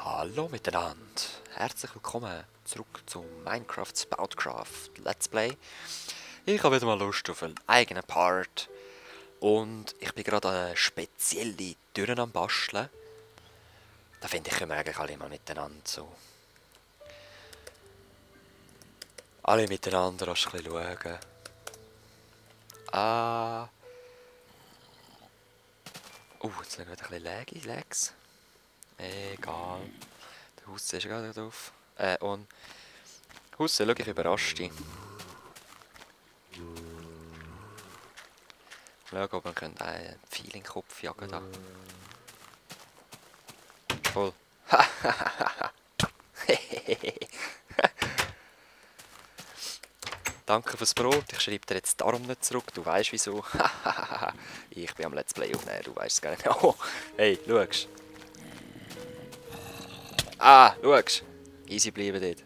Hallo miteinander, herzlich willkommen zurück zu Minecraft Spoutcraft Let's Play. Ich habe wieder mal Lust auf einen eigenen Part und ich bin gerade an spezielle Türen am Basteln. Da finde ich, können wir eigentlich alle mal miteinander so. Alle miteinander ein bisschen schauen. Jetzt sind wir wieder ein bisschen Lags. Egal. Der Husse ist gerade drauf. Und Husse, schau, ich überrasche dich. Schau, ob man einen Pfeil in den Kopf jagen da. Voll. Danke fürs Brot. Ich schreibe dir jetzt darum nicht zurück. Du weißt wieso. Ich bin am Let's Play aufnehmen. Du weißt es gar nicht. Oh, hey, schaust. Schaust. Easy bleiben dort.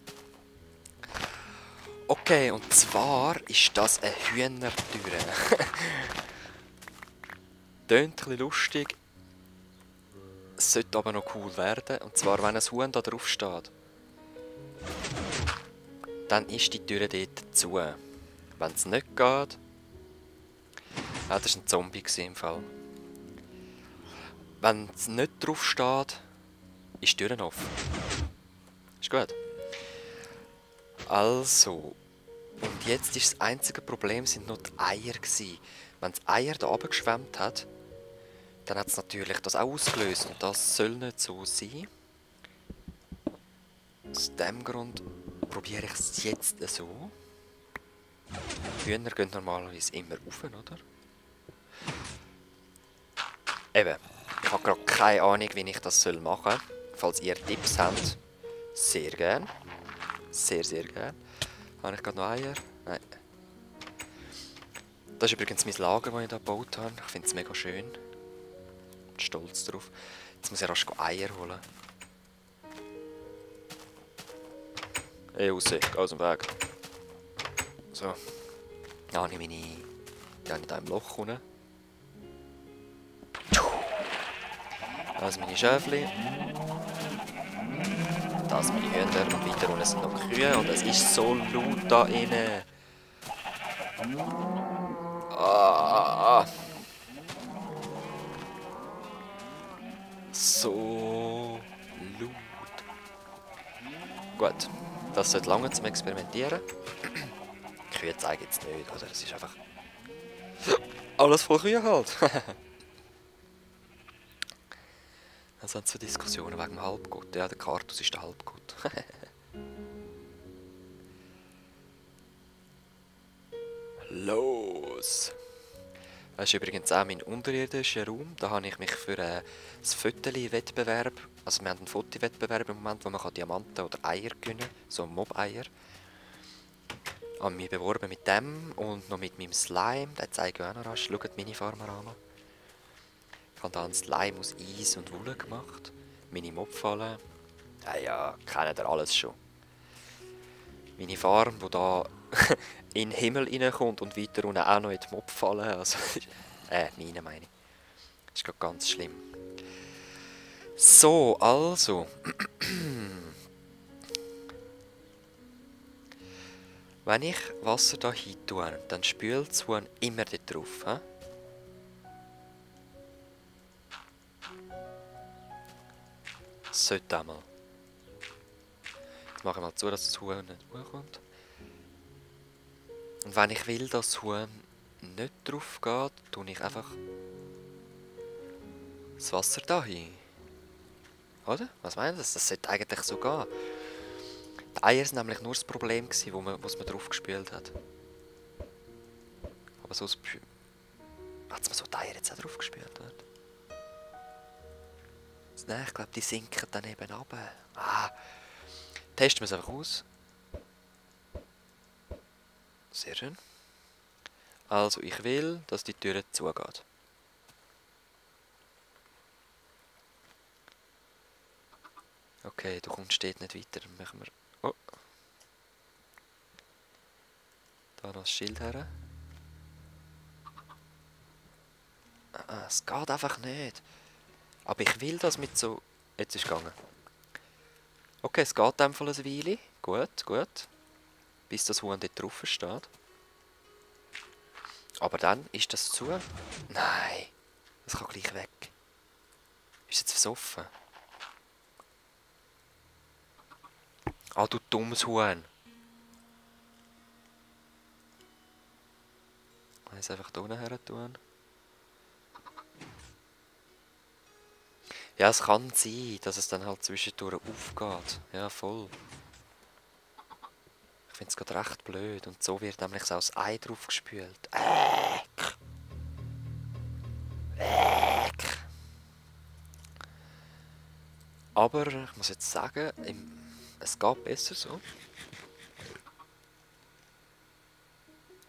Okay, und zwar ist das eine Hühnertüre. Tönt ein bisschen lustig. Es sollte aber noch cool werden. Und zwar, wenn ein Huhn da drauf steht, dann ist die Tür dort zu. Wenn es nicht geht... das war ein Zombie im Fall. Wenn es nicht drauf steht, ist die Tür offen. Ist gut. Also... Und jetzt ist das einzige Problem sind noch die Eier gewesen. Wenn das Eier da oben geschwemmt hat, dann hat es natürlich das auch ausgelöst. Und das soll nicht so sein. Aus dem Grund probiere ich es jetzt so. Hühner gehen normalerweise immer rauf, oder? Eben, ich habe gerade keine Ahnung, wie ich das machen soll. Falls ihr Tipps habt, sehr gern. Sehr, sehr gern. Habe ich gerade noch Eier? Nein. Das ist übrigens mein Lager, das ich hier gebaut habe. Ich finde es mega schön. Bin stolz drauf. Jetzt muss ich rasch Eier holen. Hey, raus, geh aus dem Weg. So. Dann habe ich meine... Die habe ich hier im Loch unten. Das sind meine Schäfchen. Das sind meine Hühner. Und weiter unten sind noch Kühe. Und es ist so laut da innen. So laut. Gut. Das sollte lange zum Experimentieren. Die Kühe zeigen jetzt nicht, oder? Es ist einfach... Alles voll Kühe halt. Dann sind so Diskussionen wegen dem Halbgott. Ja, der Kartus ist der Halbgott. Los! Das ist übrigens auch mein unterirdischer Raum. Da habe ich mich für das Föteli-Wettbewerb, also wir haben einen Fotowettbewerb im Moment, wo man Diamanten oder Eier gewinnen kann, so Mob-Eier. Ich habe mich beworben mit dem und noch mit meinem Slime, den zeige ich auch noch rasch. Schaut meine Farmer an. Ich habe hier einen Slime aus Eis und Wolle gemacht. Meine Mobfallen. Ja, kennt ihr alles schon. Meine Farm, die da in den Himmel reinkommt und weiter unten auch noch in die Mobfallen. Also, meine ich. Das ist gerade ganz schlimm. So, also. Wenn ich Wasser da hin tue, dann spült das Huhn immer dort drauf. He? Das sollte einmal. Jetzt mache ich mal zu, dass das Huhn nicht hochkommt. Und wenn ich will, dass das Huhn nicht drauf geht, tue ich einfach das Wasser da hin. Oder? Was meint ihr? Das sollte eigentlich so gehen. Die Eier waren nämlich nur das Problem, was man drauf gespült hat. Aber sonst... Hat man so die Eier jetzt auch drauf gespült? Nein, ich glaube, die sinken dann eben runter. Testen wir es einfach aus. Sehr schön. Also, ich will, dass die Tür zugeht. Okay, du kommst steht nicht weiter. Dann machen wir... Oh. Da noch das Schild her. Es geht einfach nicht. Aber ich will das mit so... Jetzt ist es gegangen. Okay, es geht in dem Fall eine Weile. Gut, gut. Bis das Huhn dort drauf steht. Aber dann ist das zu. Nein, das kann gleich weg. Ist jetzt versoffen? Ah, du dummes Huhn. Ich muss es einfach da unten her tun. Ja, es kann sein, dass es dann halt zwischendurch aufgeht. Ja, voll. Ich finde es gerade recht blöd. Und so wird nämlich so das Ei drauf gespült. Aber ich muss jetzt sagen, es geht besser so.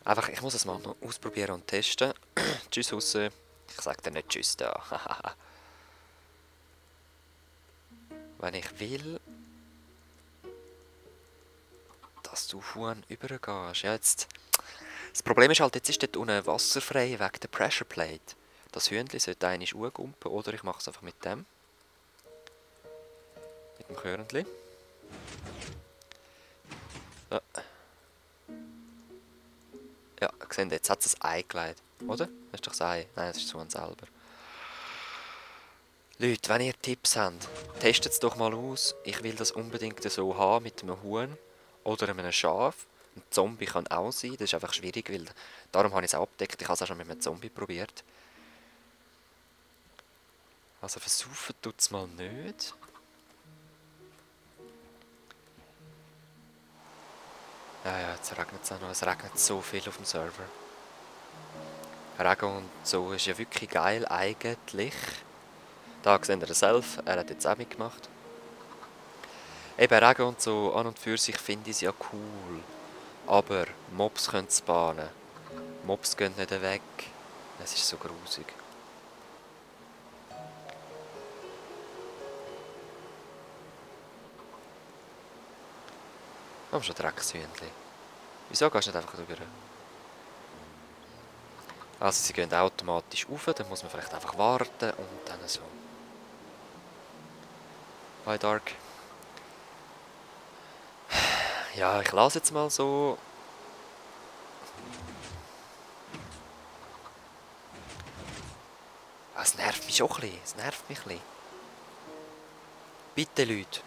Einfach, ich muss es mal noch ausprobieren und testen. Tschüss, Husse. Ich sag dir nicht Tschüss da. Wenn ich will, dass du Huhn übergehst. Ja, jetzt. Das Problem ist halt, jetzt ist dort unten wasserfrei wegen der Pressure Plate. Das Hühnchen sollte einmal hochgumpen, oder ich mache es einfach mit dem. Mit dem Körnchen. Ja. Ja, seht ihr, jetzt hat es ein Ei gelegt. Oder? Das ist doch das Ei. Nein, das ist das Huhn selber. Leute, wenn ihr Tipps habt, testet es doch mal aus. Ich will das unbedingt so haben mit einem Huhn oder einem Schaf. Ein Zombie kann auch sein, das ist einfach schwierig, weil darum habe ich es abgedeckt. Ich habe es auch schon mit einem Zombie probiert. Also versaufen tut es mal nicht. Ja, jetzt regnet es auch noch. Es regnet so viel auf dem Server. Regen und so ist ja wirklich geil eigentlich. Da seht ihr selbst, er hat jetzt auch mitgemacht. Eben Regen und so an und für sich finde ich es ja cool. Aber Mobs können spawnen. Mobs gehen nicht weg. Es ist so grusig. Komm schon, Dreckshühnchen. Wieso gehst du nicht einfach drüber? Also sie gehen automatisch rauf, dann muss man vielleicht einfach warten und dann so. Hi Dark. Ja, ich lasse jetzt mal so. Es nervt mich auch ein bisschen. Es nervt mich ein bisschen. Bitte Leute.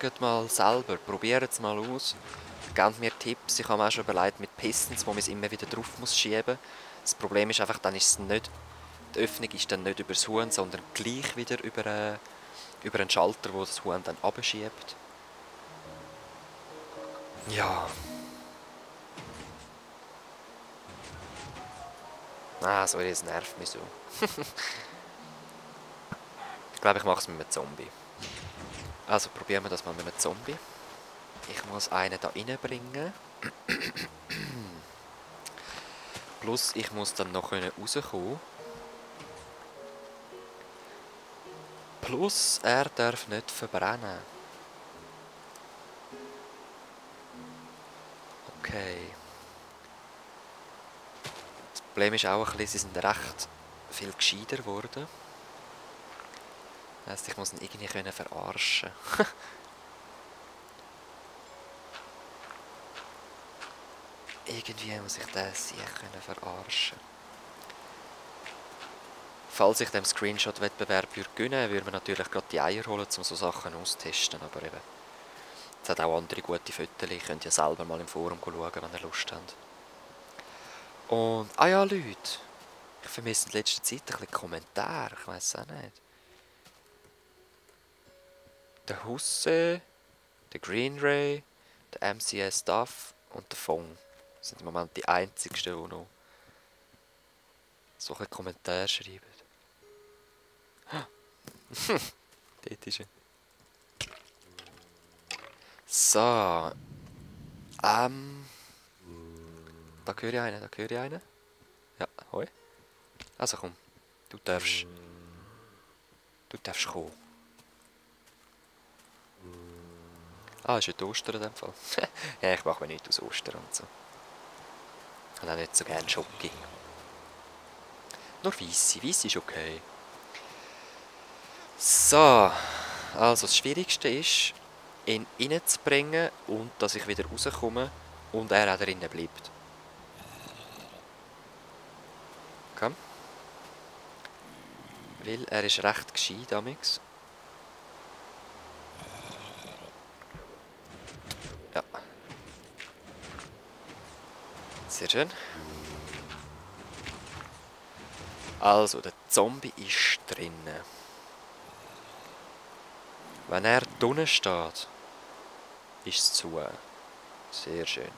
Schaut mal selber, probiert es mal aus. Gebt mir Tipps. Ich habe mir auch schon überlegt mit Pistons, wo man es immer wieder drauf muss schieben. Das Problem ist einfach, dann ist es nicht. Die Öffnung ist dann nicht über das Huhn, sondern gleich wieder über einen Schalter, wo das Huhn dann abschiebt. Ja. Ah, sorry, es nervt mich so. Ich glaube, ich mache es mit einem Zombie. Also probieren wir das mal mit einem Zombie. Ich muss einen da reinbringen. Plus ich muss dann noch rauskommen. Plus er darf nicht verbrennen. Okay. Das Problem ist auch ein bisschen, sie sind recht viel gescheiter geworden. Das heisst, ich muss ihn irgendwie verarschen. Irgendwie muss ich den sich verarschen. Falls ich dem Screenshot-Wettbewerb gewinnen würde man natürlich gerade die Eier holen, um so Sachen auszutesten. Aber eben, es hat auch andere gute Fotos. Ihr könnt ja selber mal im Forum schauen, wenn ihr Lust habt. Und, ah ja Leute, ich vermisse in letzter Zeit ein bisschen Kommentare, ich weiss auch nicht. Der Husse, der Green Ray, der MCS Duff und der Fong sind im Moment die einzigen, die noch so ein Kommentar schreiben. Dort ist er. So. Da höre ich einen, da höre ich einen. Ja, hoi. Also komm, du darfst kommen. Ah, ist ja Ostern in dem Fall. Ja, ich mache mir nichts aus Ostern und so. Ich habe auch nicht so gerne Schoki. Nur Weisse ist okay. So. Also das Schwierigste ist, ihn reinzubringen und dass ich wieder rauskomme und er auch drinnen bleibt. Komm. Weil er ist recht gescheit, amix. Ja. Sehr schön. Also, der Zombie ist drinnen. Wenn er drinnen steht, ist es zu. Sehr schön.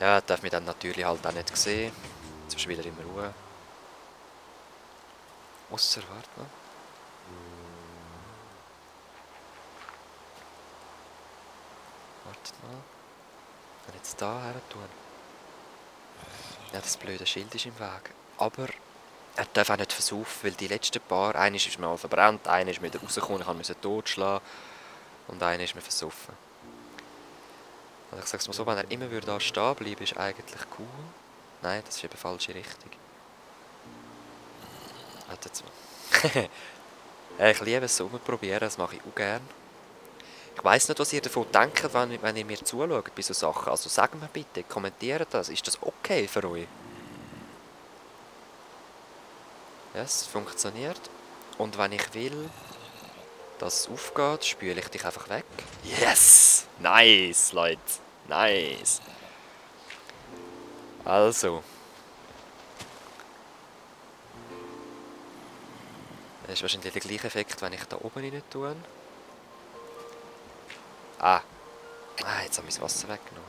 Ja, darf mich dann natürlich halt auch nicht sehen. Jetzt bist du wieder in Ruhe. Ausser, warte mal. Wartet mal. Wenn ich jetzt da her tun. Ja, das blöde Schild ist im Weg. Aber er darf auch nicht versaufen, weil die letzten paar, einer ist mir mal verbrannt, einer ist mir wieder rausgekommen, ich musste totschlagen und einer ist mir versoffen. Also ich sag's mal so, wenn er immer da stehen bleiben, ist eigentlich cool. Nein, das ist eben falsche Richtung. Warte jetzt mal. Ich liebe es so probieren, das mache ich auch gerne. Ich weiss nicht, was ihr davon denkt, wenn ihr mir zuschaut bei solchen Sachen. Also sagt mir bitte, kommentiert das. Ist das okay für euch? Ja, es funktioniert. Und wenn ich will, dass es aufgeht, spüle ich dich einfach weg. Yes! Nice, Leute. Nice. Also. Das ist wahrscheinlich der gleiche Effekt, wenn ich da oben rein tue. Ah. Ah, jetzt habe ich das Wasser weggenommen.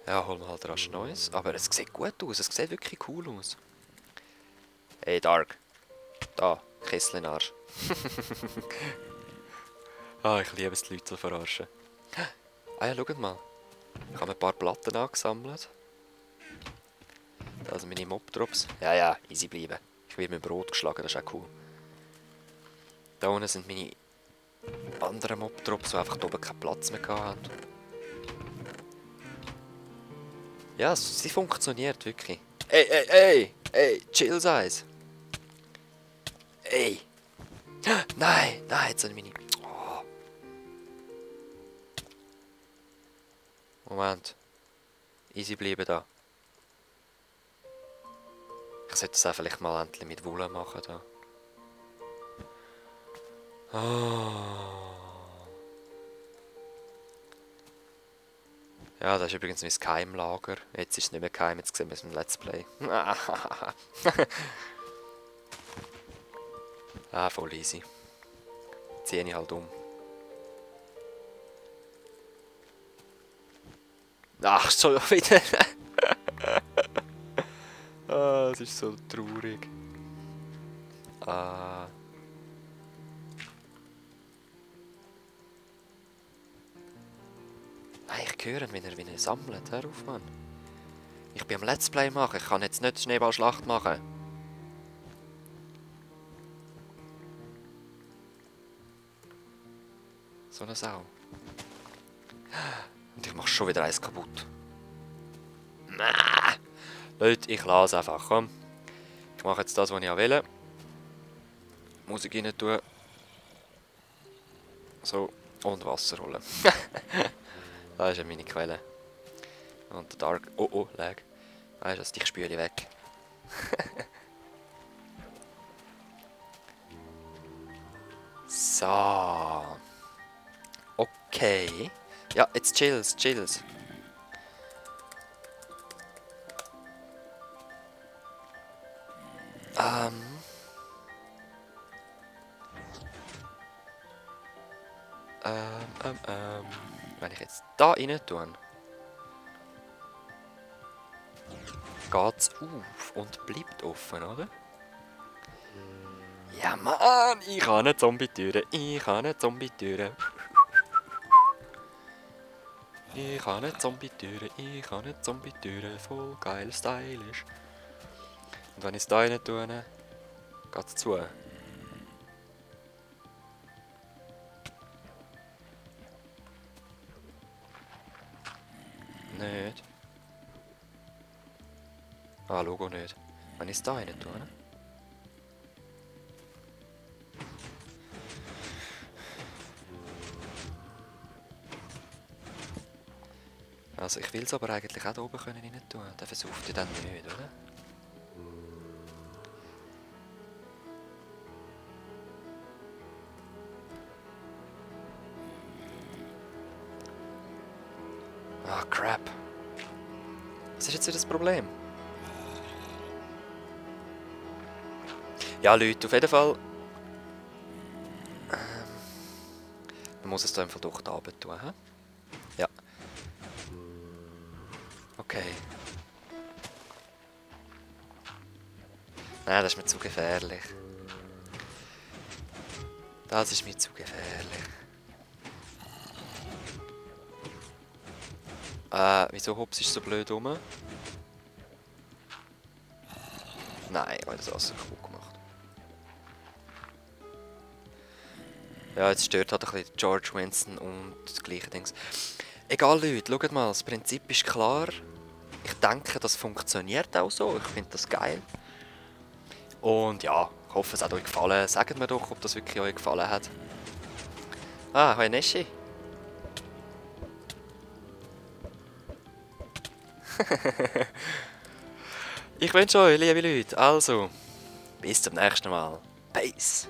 Ja, holen wir halt rasch Neues. Aber es sieht gut aus. Es sieht wirklich cool aus. Hey, Dark. Da, Kessel in den Arsch. Ah, ich liebe es, die Leute zu verarschen. Ah ja, schaut mal. Ich habe ein paar Platten angesammelt. Also meine Mob-Drops. Ja, ja, easy bleiben. Ich werde mit Brot geschlagen, das ist auch cool. Da unten sind meine anderen Mob-Drops, die einfach da oben keinen Platz mehr haben. Ja, sie funktioniert wirklich. Ey, ey, ey! Ey, chill Size! Ey! Nein, nein, jetzt sind meine... Oh. Moment. Easy bleiben da. Ich sollte das auch vielleicht mal endlich mit Wolle machen da. Oh. Ja, das ist übrigens mein Keimlager. Jetzt ist es nicht mehr geheim, jetzt sehen wir es im Let's Play. Ah, voll easy. Ziehe ich halt um. Ach, so wieder. Ah, es ist so traurig. Ah. Ah, ich höre ihn, wie er sammelt. Hör auf, Mann. Ich bin am Let's Play machen. Ich kann jetzt nicht Schneeballschlacht machen. So eine Sau. Und ich mache schon wieder eins kaputt. Nah. Leute, ich lasse einfach, komm. Ich mache jetzt das, was ich will. Musik rein tun. So, und Wasser holen. Das ist ja meine Quelle. Und der Dark... Oh, oh, Lag. Weißt du, ich spüle weg. So. Okay. Ja, jetzt chills, chills. Wenn ich jetzt da rein tue, geht's auf und bleibt offen, oder? Ja, Mann, ich habe eine Zombie-Türe, ich habe eine Zombie-Türe. Ich habe eine Zombie-Türe, ich habe eine Zombie-Türe, voll geil, stylisch. Und wenn ich es da rein tue, geht's zu. Nicht. Ah, Logo nicht. Wenn ich es da rein tue, ne? Also ich will es aber eigentlich auch da oben können rein tun. Der versucht ja dann nicht, oder? Ah, crap. Was ist jetzt wieder das Problem? Ja, Leute, auf jeden Fall. Man muss es da einfach durch die Arbeit tun, hä? Ja. Okay. Nein, das ist mir zu gefährlich. Das ist mir zu gefährlich. Wieso hupst du so blöd rum? Nein, ich habe das Wasser kaputt gemacht. Ja, jetzt stört halt ein bisschen George Winston und das gleiche Dings. Egal Leute, schaut mal, das Prinzip ist klar. Ich denke, das funktioniert auch so. Ich finde das geil. Und ja, ich hoffe, es hat euch gefallen. Sagt mir doch, ob das wirklich euch gefallen hat. Ah, hoi Neschi. Ich wünsche euch, liebe Leute, also, bis zum nächsten Mal. Peace.